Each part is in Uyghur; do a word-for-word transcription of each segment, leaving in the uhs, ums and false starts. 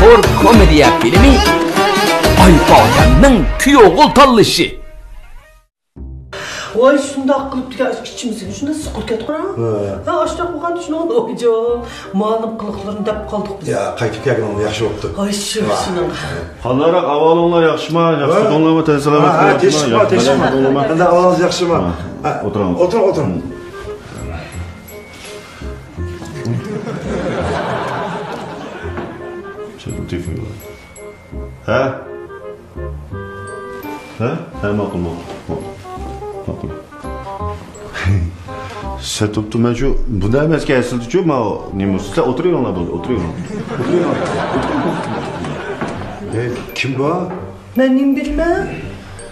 ئور كومېدىيە فىلىمى ئايپاتەمنىڭ كۈيئوغۇل تاللىشى. ۋاي، شۇنداق قىلىپ دېگەن ئىچىمىزگە شۇنداق سىقىلىپ كەتتى. ھە. ھە، ئاشۇنداق بولغاندا شۇنىڭ ئويجان مالىم قىلىقلىرىنى دەپ قالدۇق بىز. يا، قايتىپ كەلگىنىڭ ياخشى بوپتۇ. ئاي، شۇ، ۋاھ. شۇنىڭ. قانداقراق ئەھۋالىڭلار، ياخشىما؟ ياخشى ھە. تۇردۇڭلارمۇ؟ تەن ھە، ھە، سالامەتمۇ؟ تىنچمۇ، ياخشىما؟ تىنچمۇ. تۇردۇڭلارمۇ؟ قانداق ئەھۋالىڭىز، ياخشىما؟ ھە. ھە، ئولتۇرۇڭ. ئولتۇرۇڭ، ئولتۇرۇڭ. ھە؟ ھە؟ ھە، ماقۇل، ماقۇل. ماقۇل. ماقۇل. سەت بوپتۇ، مەن شۇ، بۇنداق ئەمەسكەن ئەسلىدىچۇ، ماۋۇ نېمە، سىلەر ئولتۇرۇۋېلىڭلار، بولدى، ئولتۇرۇۋېلىڭلار. ئولتۇرۇۋېلىڭلار. ئولتۇرۇۋېلىڭلار. ئەي، كىم بۇ؟ مەن نېمە بىلىمەن؟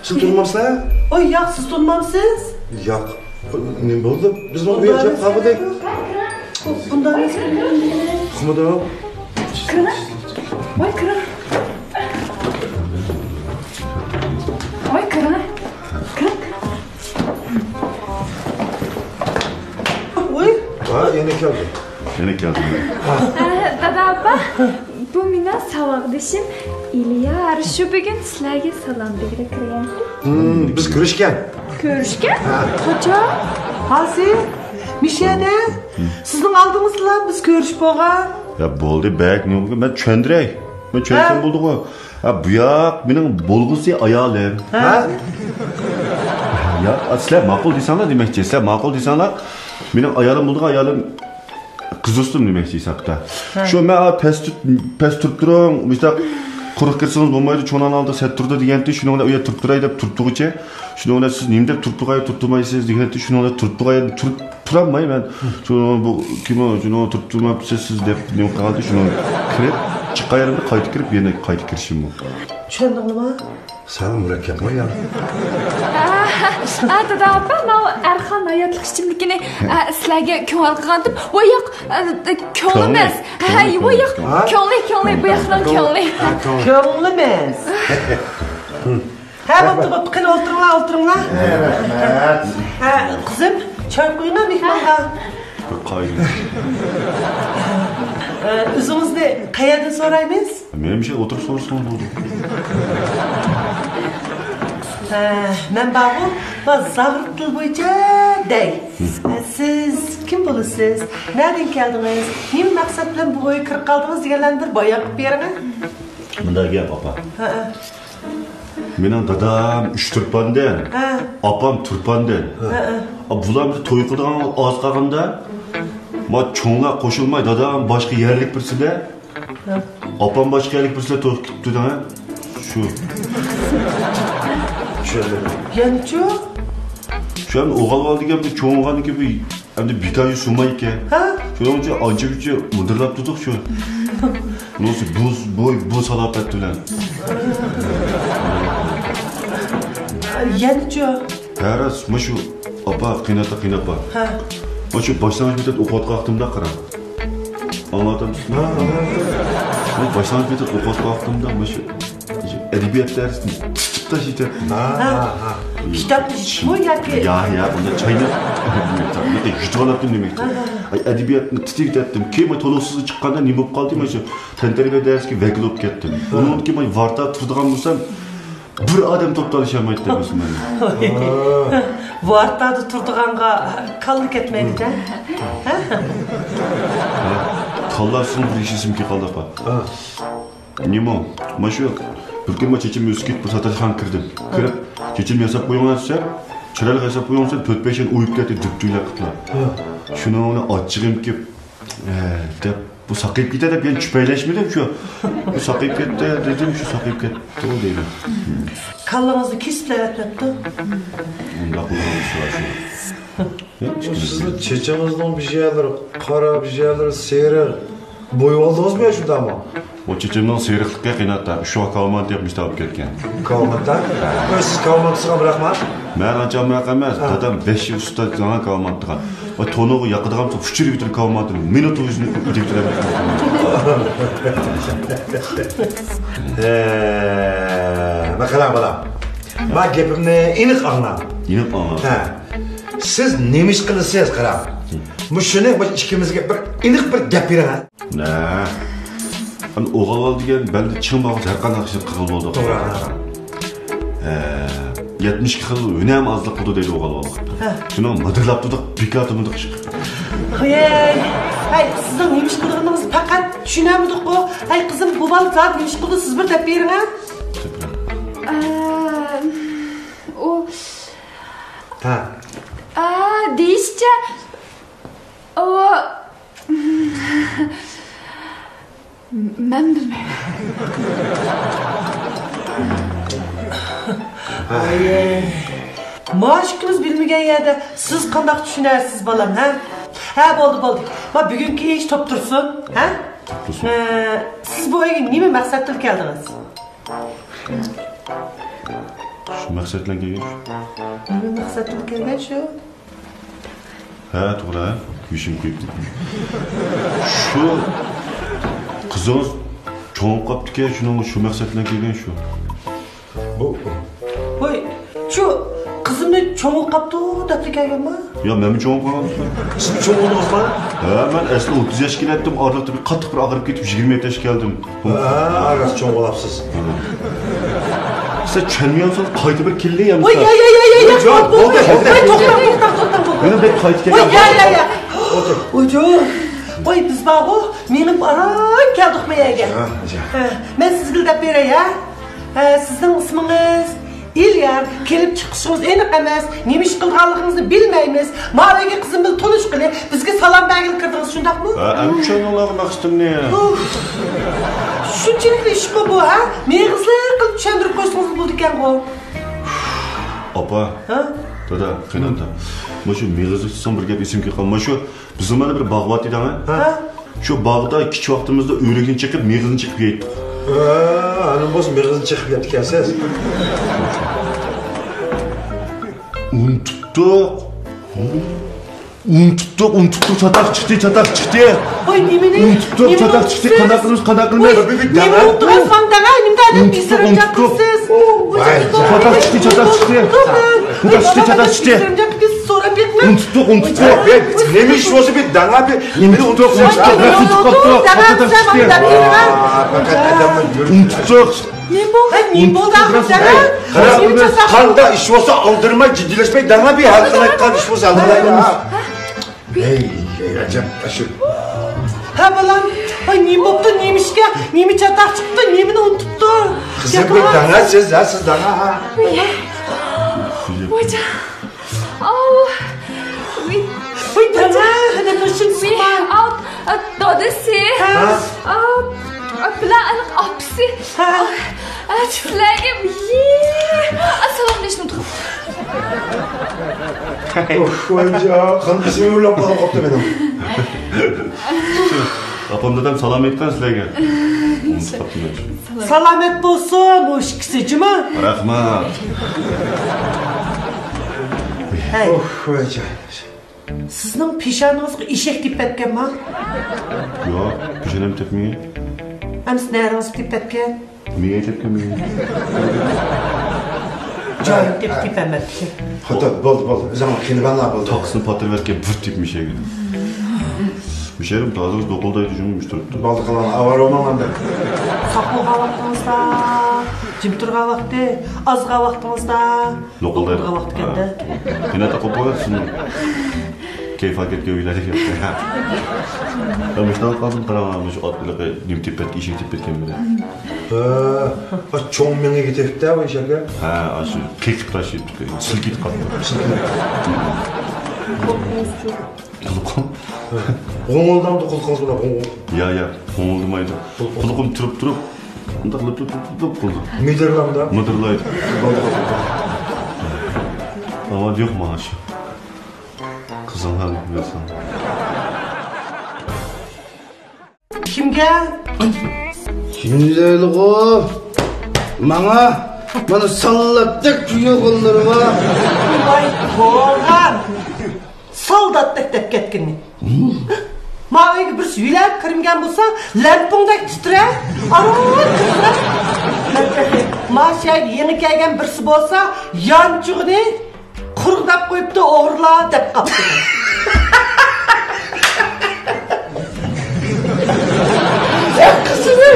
سىز تونۇمامسىلەر؟ ئوي، ياق، سىز تونۇمامسىز؟ ياق. نېمە بولدى؟ بىز بۇنى بۇنداق ئۆيگە ئەمەس. قاپىدۇق. بۇنداق ئەمەس. ئۇقمىدىم. كىرىڭە. ۋاي، كىرىڭە. ۋاي، كىرىڭە. كىرىڭ. ۋاي. ھە، يەنە كەلدى. يەنە كەلدى. ھە، دادا ئاپا، بۇ مېنىڭ ساۋاقدىشىم ئىليار. شۇ بۈگۈن سىلەرگە سالام بېرگىلى كىرگەنتى. ھىم، بىز كۆرۈشكەن. كۆرۈشكەن؟ ھە. قاچان؟ ھازىر. مىشەدە. سىزنىڭ ئالدىڭىزدىلا بىز كۆرۈشۈپ بولغان. يا بولدى، بەك نېمە، مەن چۈشەندۈرەي. مەن چۈشەنسەم ھە. بولدىغۇ. ھە، بۇ ياق مېنىڭ بولغۇسى ئايالىم. ھە؟ ياق، سىلەر ماقۇل دېسەڭلار دېمەكچى. سىلەر ماقۇل دېسەڭلار، مېنىڭ ئايالىم بولىدىغان ئايالىم قىز دوستۇم دېمەكچى ھېسابتا. ھە. شۇ مەن، «ئا، پەس تۇت-، پەس تۇرۇپ تۇرۇڭ، مۇشۇنداق قۇرۇق كىرسىڭىز بولمايدۇ، چوڭلارنىڭ ئالدىدا سەت تۇرىدۇ» دېگەنتى، شۇنىڭ بىلەن ئۇ يەردە تۇرۇپ تۇراي دەپ تۇرۇپتۇغۇچە، شۇنىڭ بىلەن سىز نېمە دەپ تۇرۇپ تۇرغاي، تۇرۇپ تۇرمايسىز دېگەنتى، شۇنىڭ بىلەن تۇرۇپ تۇراي، تۇرۇپ تۇرالماي مەن. شۇ بۇ كىم ئۇ، شۇنىڭ تۇرۇپ تۇرماپسىز سىز دەپ نېمە قىلغانتى، شۇنىڭ كىرىپ چىققان يېرىمدە قايتا كىرىپ، يەنە قايتا كىرىشىم بۇ. چۈشەندىڭلارمۇ؟ سەل مۇرەككەپ قويغان. ئا، ئا، دادا ئاپا، ماۋۇ ئەرخان ھاياتلىق ئىچىملىكىنى، ئا، سىلەرگە كۆڭۈل قىلغانتىم. ۋاي ياق، ئا، كۆڭلىمىز. كۆڭلى. ھە، ۋاي ياق. كۆڭلى. ھە؟ كۆڭلى، كۆڭلى، بۇ ياقنىڭ كۆڭلى. ھە، كۆڭلى. كۆڭلىمىز. ھە، بوپتۇ، بوپتۇ. قېنى، ئولتۇرۇڭلار، ئولتۇرۇڭلار. رەھمەت. ھە، قىزىم، چاي قۇيۇڭلار مېھمانغا. بىر قايىل. ئە، ئۆزىڭىزنى قەيەردىن سورايمىز؟ مېنىڭ بىر شەي ئولتۇرۇپ سورىسىڭىز بولىدۇ. ئە، مەن بارغۇ، بۇ زاغرا تىل بويىچە دەي. ئە، سىز كىم بولىسىز؟ نەدىن كەلدىڭىز؟ نېمە مەقسەت بىلەن بۇ ئۆيگە كىرىپ قالدىڭىز دېگەنلەرنى بىر بايان قىلىپ بېرىڭە. مۇنداق گەپ، ئاپا. ھە، ھە. مېنىڭ دادام ئۈچ تۇرپاندىن، ھە. ئاپام تۇرپاندىن. ھە، ھە. ئا، بۇلار بىر توي قىلىدىغان ئاز قالغاندا، ما چوڭلار قوشۇلماي، دادام باشقا يەرلىك بىرسىدە، ھە. ئاپام باشقا يەرلىك بىرسىدە توي قىلىپ تۇردى، ھە؟ شۇ. چۈشەندىم. يەنىچۇ؟ شۇ ئەمدى ئوغۇل بالا دېگەن بىر چوڭ بولغاندىن كېيىن بىر ئەمدى بىكار يۈز سۇنمايدىكەن. ھە؟ شۇنىڭ ئۈچۈن ئانچە-مۇنچە مىدىرلاپ تۇردۇق شۇ. بۇ، بۇ، بۇ سالاپەت بىلەن. يەنىچۇ؟ ھە، راست، مۇشۇ ئاپا، قېيىنئاتا، قېيىنئاپا. ھە. مۇشۇ باشلانغۇچ مەكتەپتە ئوقۇۋاتقان ۋاقتىمدا قاراڭ. ئاڭلاۋاتامسىز؟ ھە، ھە. مۇشۇ باشلانغۇچ مەكتەپتە ئوقۇۋاتقان ۋاقتىمدا مۇشۇ، مۇشۇ ئەدەبىيات دەرسىنى تىتىپ تاشلىۋېتەتتىم. ھە، ھە، ھە. كىتاب تېشىپمۇ ياكى؟ يا، يا، بۇنداق چايناپ، يۇتۇۋالاتتىم دېمەكتە. ھە، ھە. ئەي، ئەدەبىياتنى تىتىۋېتەتتىم. كېيىن مانا تولۇقسىزغا چىققاندا نېمە بولۇپ قالدى؟ مانا شۇ تەنتەربىيە دەرسىگە ۋەكىل بولۇپ كەتتىم. ئۇنىڭدىن كېيىن مانا ۋارتا تۇرىدىغان بولسام، بىر ئادەم توختىتالىشالمايتتى دەيمەن. ۋارتادا تۇرىدىغانغا كاللا كەتمەيدۇ-دە. ھە؟ كاللا سىزنىڭ بىر ئىشلىسىمكى قالدى، ئاپا. نېمە؟ مانا شۇ بىر كۈنى مانا چېچىم ئۆسۈپ كېتىپ، بىر ساتاشخانىغا كىردىم. كىرىپ، «چېچىمنى ياساپ قويۇڭ» دېسەم، «چىرايلىق ياساپ قويۇڭ» دېسەم، تۆت-بەش يەرنى ئويۇپ كەتتى، دۈپتۈيلەپ قىپلا. شۇنىڭ بىلەن ئاچچىقىم كېلىپ، ھە، دەپ، بۇ ساقىيىپ كېتە دەپ يەنە چۈپەيلەشمىدىم شۇ. بۇ ساقىيىپ كەتتى دېدىم، شۇ ساقىيىپ كەتتى دەيمەن. كاللىڭىزنى كېسىپ تەۋەتمەپتۇ. ئۇنداق بولغان ئىش بار شۇ. سىزنىڭ چېچىڭىزنىڭ بىر يەرلىرى قارا، بىر يەرلىرى سېرىق. بويىۋالدىڭىزمۇ يا شۇنداقمۇ؟ ئۇ چېچىمنىڭ سېرىقلىقى قېيىنئاتا، شۇ كالمانتا ياپمىش تاۋۇپ كەتكەن. كالمانتا؟ سىز كالمانتىسىغا ئامراقما؟ مەن ئانچە ئامراق ئەمەس. ھە. دادام بەش يىل ئۇستا جاڭا كالمانتىغا. ۋە تونۇرغا ياقىدىغان بولسا، ئۇچۇرۇۋېتىدۇ كالمانتىنى. مىنۇت ئۆزىنى ئۆتۈپ تۇرىدۇ. ھە، ماقالە بالا. ما گېپىمنى ئېنىق ئاڭلاڭ. ئېنىق ئاڭلاڭ. ھە. سىز نېمە ئىش قىلىسىز، قاراڭ. مۇشۇنى، مۇشۇ ئىككىمىزگە بىر ئېنىق بىر گەپ بېرىڭ، ھە. نە؟ ئەمدى ئوغۇل بالا دېگەن بەلدە چىڭ بولغان ھەر قانداق ئىشنى قىلغىلى بولىدۇ. توغرا. ئە، يەتمىش ئىككى خىل ھۈنەرمۇ ئازلىق قىلىدۇ دەيدۇ ئوغۇل بالا. ھە. شۇنىڭ مىدىرلاپ تۇردۇق، بىكار تۇرمىدۇق ئىش. ھەي، ھەي، سىزنىڭ نېمە ئىش قىلىدىغىنىڭىزنى پەقەت چۈشىنەلمىدۇققۇ. ھەي، قىزىم، بۇ بالا زادى نېمە ئىش قىلىدۇ، سىز بىر دەپ بېرىڭ، ھە؟ ئە، ئۇ ھە. ئە، دېيىشىچە، ئۇ، مەن بىلمەيمەن. ئايەي. ماۋۇ ئىككىمىز بىلمىگەن يەردە سىز قانداق چۈشىنەرسىز، بالام، ھە؟ ھە، بولدى، بولدى. ما بۈگۈنكى ئىش توپ تۇرسۇن، ھە؟ توپ تۇرسۇن. ئە، سىز بۇ ئۆيگە نېمە مەقسەت بىلەن كەلدىڭىز؟ شۇ مەقسەت بىلەن كەلگەن شۇ. نېمە مەقسەت بىلەن كەلگەن شۇ؟ ھە، توغرا، ھە؟ يۈشۈم كۆيۈپ. شۇ قىزىڭىز چوڭ قاپتىكەن، شۇنىڭغا شۇ مەقسەت بىلەن كەلگەن شۇ. بۇ ۋاي، شۇ قىزىمنى چوڭ قاپتۇ دەپلا كەلگەنما؟ يا، مەنمۇ چوڭ قالغان. سىز چوڭ بولدىڭىزما؟ ھە، مەن ئەسلى ئوتتۇز ياشقا كېلەتتىم، ئارىلىقتا بىر قاتتىق بىر ئاغرىپ كېتىپ، يىگىرمە يەتتە ياشقا كەلدىم. ھە، راست چوڭ بولۇپسىز. سىز چۈشەنمەيۋاتسىڭىز، قايتا بىر كېلىڭ يا. ۋاي، يا، يا، يا، يا، يا، بولدى، بولدى، بولدى، بولدى، توختاڭ، توختاڭ، توختاڭ، توختاڭ. مېنىڭ بەك قايتا ۋاي، كەلگەن. يا، يا، يا. ۋاي، بىز بارغۇ، مېڭىپ ئاران كەلدۇق ما يەرگە. ھە، ھە. ھە، مەن سىزگە دەپ بېرەي، ھە؟ ھە، سىزنىڭ ئىسمىڭىز؟ ئىليار، كېلىپ چىقىشىڭىز ئېنىق ئەمەس، نېمە ئىش قىلىدىغانلىقىڭىزنى بىلمەيمىز. ماۋۇ يەرگە قىزىم بىلەن تونۇشقىلى، بىزگە سالام بەرگىلى كىردىڭىز، شۇنداقمۇ؟ ھە، ئەمدى چۈشەندىڭلارغۇ مەقسىتىمنى. ئۇھ، شۇنچىلىكلا ئىشمۇ بۇ، ھە؟ مېغىزلىق قىلىپ چۈشەندۈرۈپ قويسىڭىز بولىدىكەنغۇ. ئاپا، ھە؟ دادا، قېيناتا، مانا شۇ مېغىزلىق دېسەڭ بىر گەپ ئېسىمگە كېلىپ قالدى. مانا شۇ بىزنىڭ مانا بىر باغ بار ئىدى، ھە؟ ھە؟ شۇ باغدا كىچىك ۋاقتىمىزدا ئۆرۈكنى چېقىپ، مېغىزنى چېقىپ يەيتتۇق. ھە، ئاندىن بولسا مېغىزنى چېقىپ يەپتىكەنسىز. ئۇنتۇپتۇق. ئۇنتۇپتۇق، ئۇنتۇپتۇق، چاتاق چىقتى، چاتاق چىقتى. ۋاي، نېمىنى؟ ئۇنتۇپتۇق، نېمىنى چاتاق چىقتى، ئۇنتۇپسىز؟ قانداق قىلىمىز، قانداق قىلىمىز؟ ۋاي، نېمىنى ئۇنتۇپسىز؟ قانداق ئادەم ئۇنتۇپتۇق، ئۇنتۇپتۇق. قىلىسىز؟ ۋاي، چاتاق چىقتى، چاتاق چىقتى. چاتاق چىقتى، چاتاق چىقتى. سوراپ بېقىڭ. ئۇنتۇپتۇق، ئۇنتۇپتۇق. ۋاي، نېمە ئىش بولسا بىر داڭا بىر نېمىنى ئۇنتۇپتۇق، ئۇنتۇپتۇق، ئۇنتۇپتۇق، چاتاق چىقتى. ئۇنتۇپتۇق. نېمە بولدى؟ نېمە بولدى ئاخىرى؟ قانداق ئىش بولسا ئالدىرىماي، جىددىيلەشمەي، دەڭا بىر ھەل قىلايلى. ھەي، ھەي، ئەجەب ئاشۇ. ھە، بالام، ۋاي، نېمە بوپتۇ، نېمە ئىشكە، نېمە چاتاق چىقىپتۇ، نېمىنى ئۇنتۇپتۇ؟ قىزىم، بىر دەڭا سىز، ھە، سىز دەڭا، ھە. ۋاي، ۋاي، دەڭا، ھەدە بىر شۇنى سىقما. ۋاي، ئاۋ، دادىسى. ھە؟ ئاۋ، بىلەن ئاپىسى. ھە؟ ئا، سىلەرگە، يې، ئا، سالام بېرىشنى ئۇنتۇپ قاپتۇ. ئوھ، ۋاي جان، قان بېسىمى ئۆرلەپ قالغان قاپتۇ مېنىڭ. ئاپام دادام سالام ئېيتقان سىلەرگە. ئۇنتۇپ قاپتىمەن. سالامەت بولسۇن، ئۇ ئىككىسى جۇمۇ. رەھمەت. ھەي. ئوھ، ۋاي جان. سىزنىڭ پېشانىڭىزغا ئېشەك تېپىپ كەتكەنما؟ ياق، پېشانەم تەگمىگەن. ئەمىسە نەرىڭىزگە تېپىپ كەتكەن؟ مېڭە تەگمىگەن. جايىغا تېپىپ تېپەلمەپتىكەن. خوتۇن، بولدى، بولدى. ئۆزۈڭ قېنى بالىلار بولدى. تاقىسىنى پاتۇرۇۋەتكەن بىر تېپىپ مېشەگە. مېشەگىم تازىغىچە دوقۇلدايدۇ، جۇمۇ مۇشۇ تۇرۇپتۇ. بولدى، قىلىڭ، ئاۋارە بولماڭ ئەمدى. ساق بولغان ۋاقتىڭىزدا، جىم تۇرغان ۋاقتى، ئازغان ۋاقتىڭىزدا. لوقۇلدايدۇ. ۋاقتى كەتتى. ھە. قېنى تاقاپ قويغان سىزنىڭ كەيپىياتكە كۆيۈلەر دېگەن. مۇشۇنداق قالدىم، قاراڭ، مۇشۇ ئات ھېلىقى نېمە تېپىپ، ئېشەك تېپىپ كەتكەن بىلەن. ھە، چوڭ مېڭىگە تېپىپتە بۇ ئېشەككە. ھە، ئاشۇ قېقىپ تاشلاپ، سىلكىپ قاپتۇ. قۇلىقىم. غوڭۇلدامدۇ قۇلىقىڭىز بىلەن غوڭۇل؟ يا، يا، غوڭۇلدىمايدۇ. قۇلىقىم تۇرۇپ تۇرۇپ، مۇنداق لىپ لىپ لىپ لىپ قىلىدۇ. مىدىرلامدا؟ مىدىرلايدۇ. ئاۋاز يوق ماڭا شۇ. قىزىڭلار بىلسۇن. كىمگە؟ كىملەرغۇ؟ ماڭا مانا ساللاتتەك كۈيگەن قوللىرىغا. ۋاي، بولغان. سالداتتەك دەپ كەتكىنى. ماۋۇ ئۆيگە بىرسى يۆلەپ كىرمىگەن بولسا، لەڭپۇڭدەك تىترەپ، ئاران تىترەپ. مانا شۇ يەرگە يېڭى كەلگەن بىرسى بولسا، يانچۇقىنى قۇرغۇداپ قويۇپتۇ، ئوغرىلار دەپ قاپتۇ. سەن قىزىنى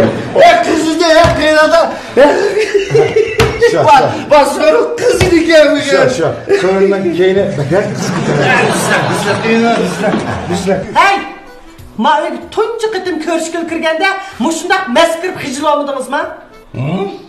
شۇ، شۇ. بار، بار، سورۇن قىز ئىكەن بۈگۈن. شۇ، شۇ. سورۇننىڭ كەينى بەك قىزىق ئىكەن. ھەي! ما ئۆيگە تۇنجى قېتىم كۆرۈشكىلى كىرگەندە مۇشۇنداق مەس كىرىپ خىجىل بولمىدىڭىزما؟